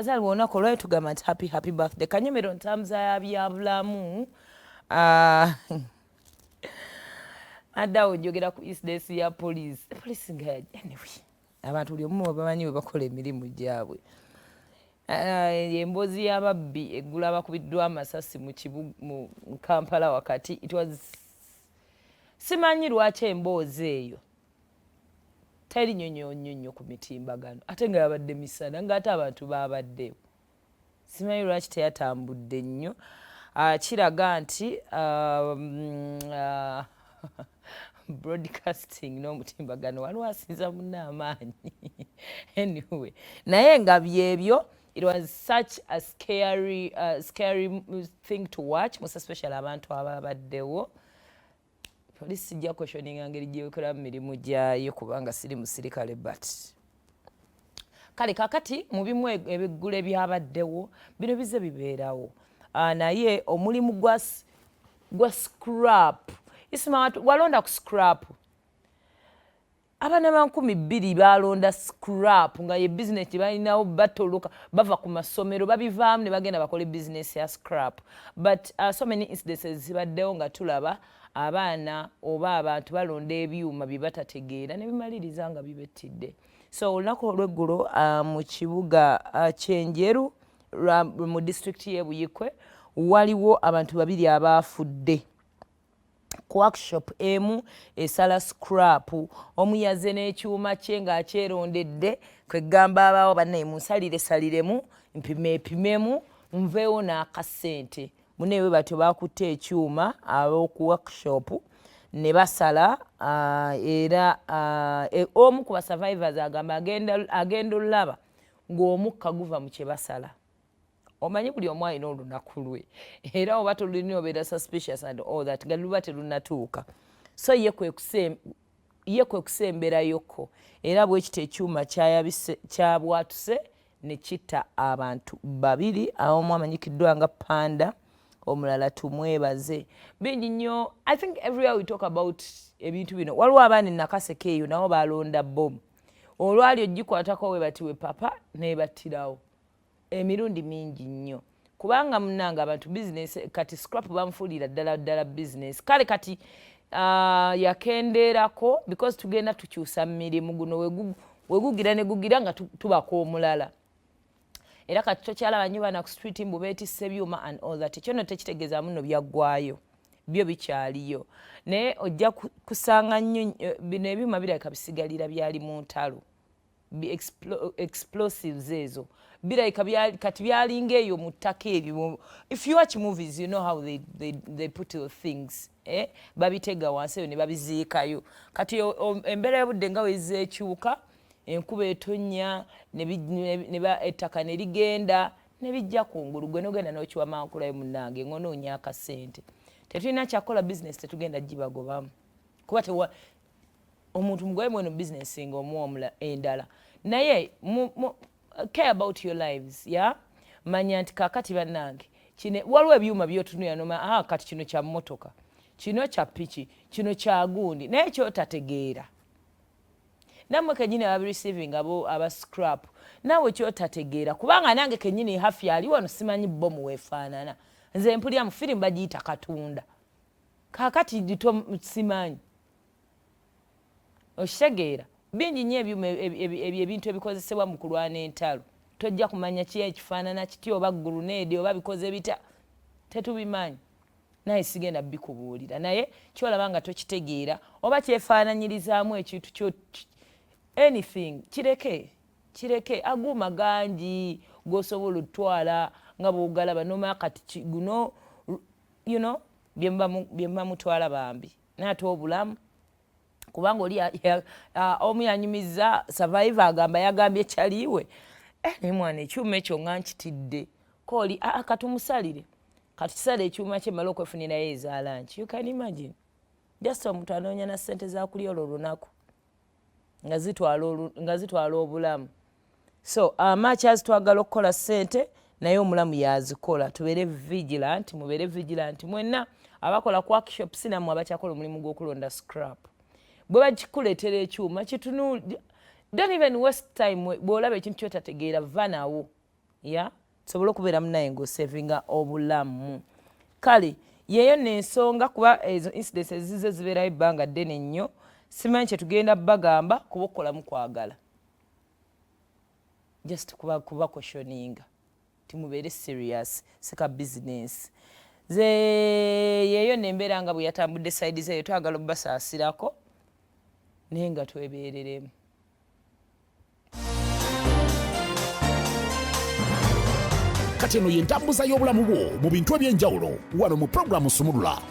Yazaalibwa olunaku olwali, tugamba nti happy, happy birthday, Kanyomero. Ntambuza ya byabulamu. Addawo njogera ku incidence ya police, police nga, anyway, abantu buli omu bamanyi bwe bakola emirimu gyabwe. Emboozi y'ababbi eggulu abakubiddwa amasasi mu Kampala wakati, it was, simanyi lwaki emboozi eyo teri nnyo nnyo nnyo ku mitimbagano, ate nga yabadde misana, ng'ate abantu babaddewo. Simanyi lwaki teyatambudde nnyo. Kiraga nti broadcasting n'omutimbagano waliwo asinza munne amaanyi. Anyway, naye nga byebyo, it was such a scary thing to watch, most especially abantu ababaddewo. Poliisi sijja questioninga ngeri gyekola mu mirimu gyayo kubanga siri musirikale, but kale kakati mu bimu ebiggula ebyabaddewo bino bize bibeerawo. Naye omulimu gwa scrap, Isima, walonda ku scrap? Abaana ba 2000 balonda scrap nga ye bizinesi gye balinawo. Batoloka, bava ku masomero, babivaamu ne bagenda bakole bizinesi ya scrap. But so many incidences zibaddewo nga tulaba abaana oba abantu balonda ebyuma bye batategeera ne bimaliriza nga bibettidde. So olunaku olw'eggulo mu kibuga Kyenjeru mu disitulikiti y'e Buyikwe waliwo abantu babiri abaafudde ku workshop emu esala scrap. Omu yazze n'ekyuma kye ng'akyerondedde, kwegamba abaawo bannaye munsalire saliremu, mpime epimemu, nveewo n'akasente. Munne bwe batyo bakutte ekyuma ab'oku workshop ne basala. Era omu ku basurvivors agamba agenda olaba ng'omukka guva mu kye basala. Omanyi buli omu alina olunaku lwe, era oba tolulina obeera suspicious and all that, nga luba terunatuuka. So ye kwe kusemberayoko, era bwe kityo ekyuma kyabwatuse ne kitta abantu babiri, awomu amanyikiddwa nga Panda, omulala Tumwebaze. Bingi nnyo. I think everywhere we talk about ebintu bino. Waliwo abaana enakaseke eyo nabo balonda bomu, olwali ogikwatako we bati we papa nebattirawo. Emirundi mingi nnyo, kubanga munange abantu business kati scrap bamufuulira ddala ddala business. Kale kati yakendeerako because tugenda tukyusa mirimu guno wegugira ne gugira nga tubako omulala. Era kati tokyalaba nnyo baana ku street mbu beetisse byuma and all that. Ekyo nno tekitegeeza muno byaggwayo, byo bikyaliyo, naye ojja kusanga nnyo bino ebyuma birabika bisigalira byali mu ntalo, explosives ezo birabika kati byalinga eyo mu ttaka ebyo. If you watch movies, you know how they put the things, eh? Babitega wansi eyo ne babiziikayo. Kati embeera y'obudde nga wezeekyuka, enkuba etonnya, ettaka ne ligenda ne bijja kungulu, gwe nogenda n'okiwamankulayo. Munnange, ng'onoonya akasente, tetulina kyakukola, bizinesi tetugenda gibagobamu kuba tewa omuntu mugoye mweno bizinesi ng'omuwa endala. Naye care about your lives, ya manya nti kakati bannange kine waliwo ebyuma byotunula noma, ah, kati kino kya mmotoka, kino kya piki, kino kya gundi, naye kyotategeera nammwe kenyini ababireceiving, abo aba scrap, naawe kyotategeera, kubanga nange kenyini hafi ali wano simanyi bomu weefaanana. Nze mpulira mu firimu bagiyita Katunda, kaakati simanyi. Okitegeera? Bingi nnyo ebyuma ebyo, ebintu ebikozesebwa mu kulwana entalo, tojja kumanya ki ekifaanana kiti oba grenade oba bikoze bita, tetubimanyi. Naye sigenda bikubuulira, naye kyolaba nga tokitegeera oba kyefaananyirizaamu ekintu kyo, anything, kireke, kireke. Aguuma gangi gosobola otwala nga bwogalaba nomanya kati guno, byemuba mutwala bambi. Naye ate obulamu, kubanga oli omu yanyumiza, survivor agamba yagambye kyaliwe, eh, naye mwana ekyuma ekyo nga nkitidde kooli katumusalire, katukisale ekyuma kye male okwefunirayo eza lunch. You can imagine, just omuntu anoonya na ssente zakulya olwo olunaku nga zitwala obulamu. So amakyazi twagala okukola ssente, naye omulamu yazikola. Tubeere vigilant, mubeere vigilant mwenna abakola ku workshops, nammwe abakyakola omulimu gw'okulonda scrap. Bwe bakikuleetera ekyuma kitunu, don't even waste time. Bw'olaba ekintu kyotategeera, va nawo. Ya tusobole okubeera munaye ng'osavinga obulamu. Kale yeeyo nensonga, kuba ezo incidents ezize zibeerayo ebbanga ddene nnyo. Simanyi kyetugenda bagamba, kuba okukolamu kwagala just kuba cautioninga timubeere serious, sika business. Nze yeeyo nembeera nga bwe yatambudde side zeeyo. Twagala obbasaasirako, naye nga twebeereremu. Kati eno ye ntambuza y'obulamu bwo mu bintu eby'enjawulo wano mu pulogulaamu Sumulula.